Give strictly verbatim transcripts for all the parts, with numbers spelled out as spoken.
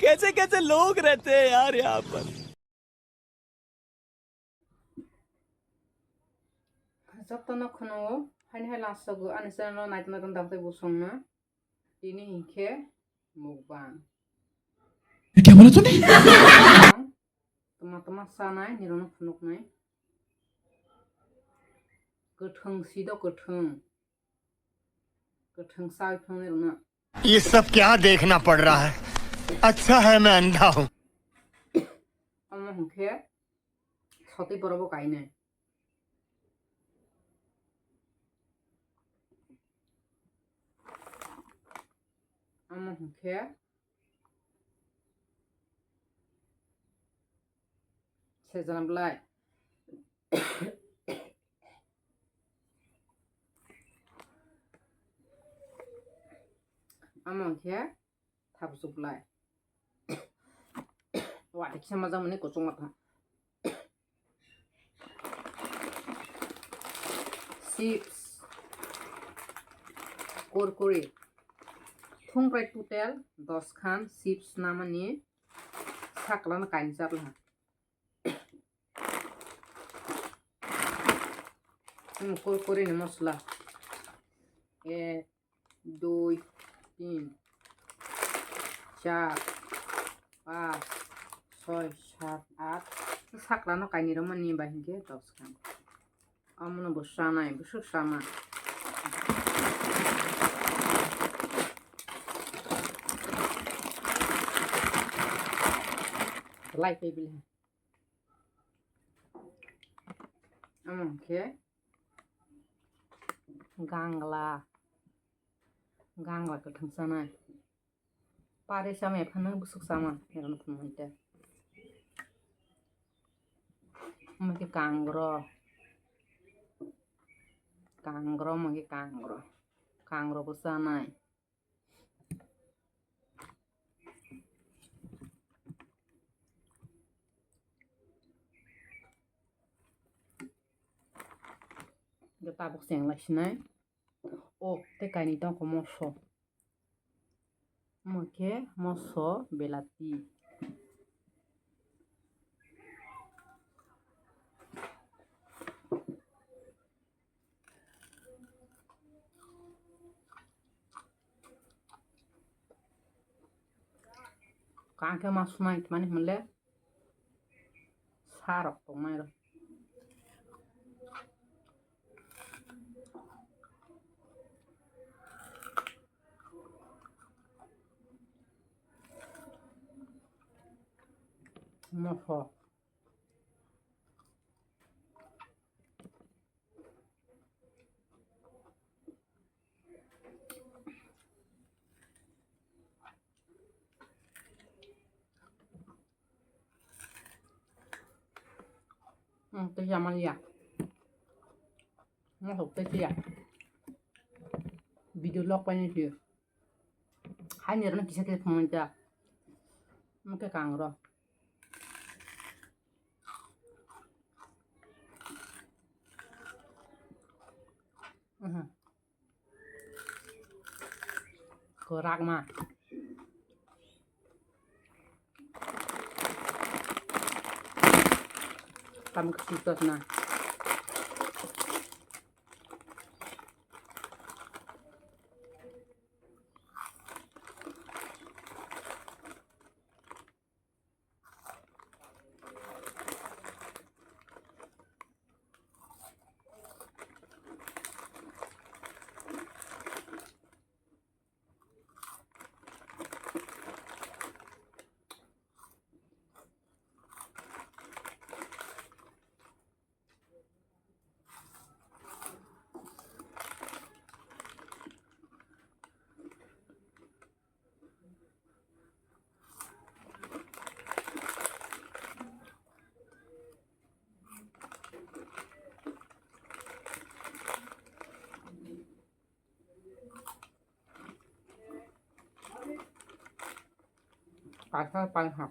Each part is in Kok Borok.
कैसे कैसे लोग रहते हैं यार यहाँ पर। Jotono khwno haini hai last o ani channel o naitok naitok dam tei bo songno tini hinkhe mukbang. ये क्या बोला तूने? Tama tama sanai nirokno phunuknai. Kwthwng si do kwthwng. Kwthwng sai phunuknai rokno. ये सब क्या देखना पड़ रहा है? अच्छा है मैं अंधा हूँ। Omo hwnkhe sotwi borok bo kainai. Omo hwnkhe sejana belai. Omo hwnkhe thapsuk belai. Watwi kisa majak mani kuchuk matha. Chips, kurkure. Thung prai total dos khan chips namani sakla no kainwi chatlaha. Hmm, kurkure ni mosla. Eh, dui, tin, char, pas, soi, sat, at. Sakla no kainwi rwmani bai hinkhe dos khan. Omono bo chanai, bwswk chama. Lai tei bile. Omo hinkhe gangla, gangla kwthwng chanai. Pare chamaya phano bwswk chama, erano phunuknai tei. Omo khe kangro. Kangro, omo khe kangro. Kangro bo chanai. Tabuk cheng lai sinai. O, tei kainwi tongkha moso. Omo khe moso belati. Kang khe ma sunai mani hwnle sa rok tongnai rw. Moso. Hmm, tei ya manya. Mo hok tei ya. Video log paine twi. Hai ni rana kisa kisa phone ta. Mo khe kang ro. Aha. Kwrak ma. Tam kwchwk na. Kaisa pai ha.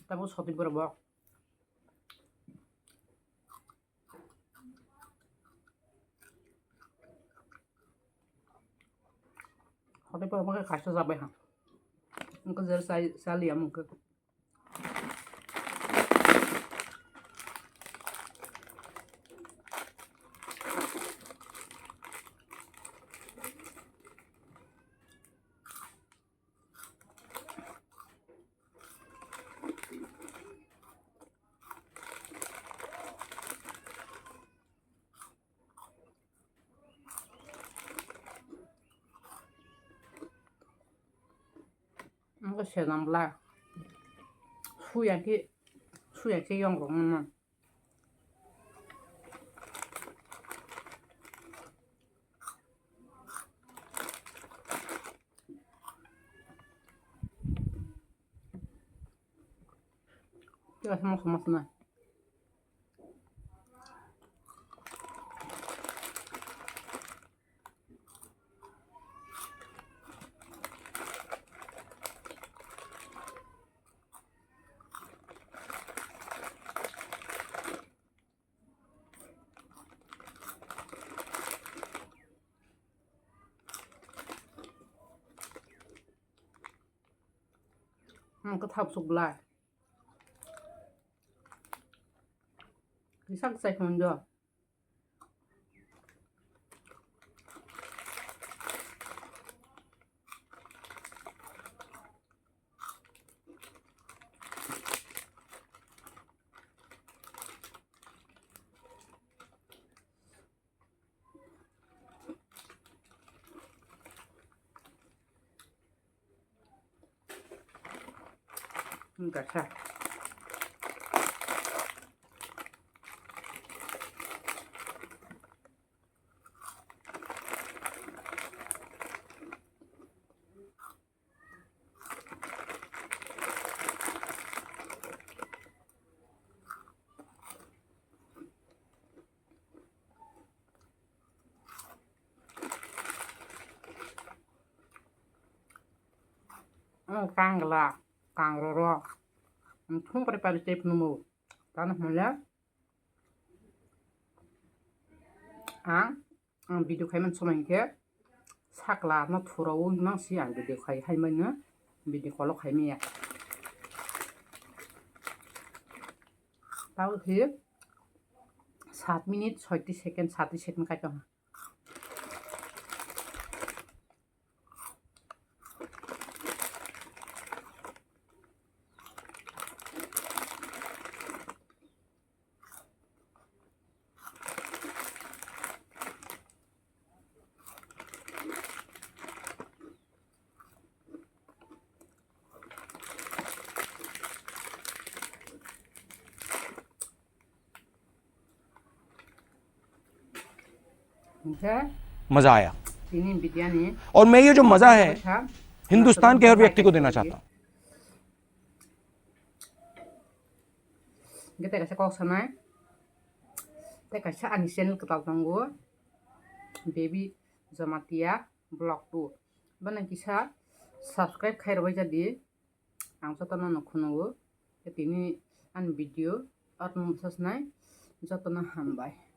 Tabuk sotwi borok bo. Hote pora mo kaisa jabai ha. Wngkha jera chai, chaliya wngkha. Wngkha senam bwla. Suya khe, suya khe yong rwngmano. Tei kaisa mosla mosla nai. Hmm, kwthap suk bwlai. Kisa kwchai phano do. Gasa. Ang kangla, kangroro. Ang thung pare pare tep numo. Tano hwnle ang, ang video khaimani somai hinkhe sakla no thuraui mangsi ang video khai haimani video call o khaimaya. Tao khe sat minute soiti second, sati second kai tong. Mजा aya. Tini bidyani. Aur main ye jo maza hai, Hindustan ke har vyakti ko dena chahta hoon. Gete kaisa kok sanai. Tei kaisa ani channel kwtal tongo. Baby Jamatia Vlog two. Bana kisa subscribe khai rwbai jadi. Ang jotono no khunungo. Tini ani video atmung sasnai. Jotono hambai.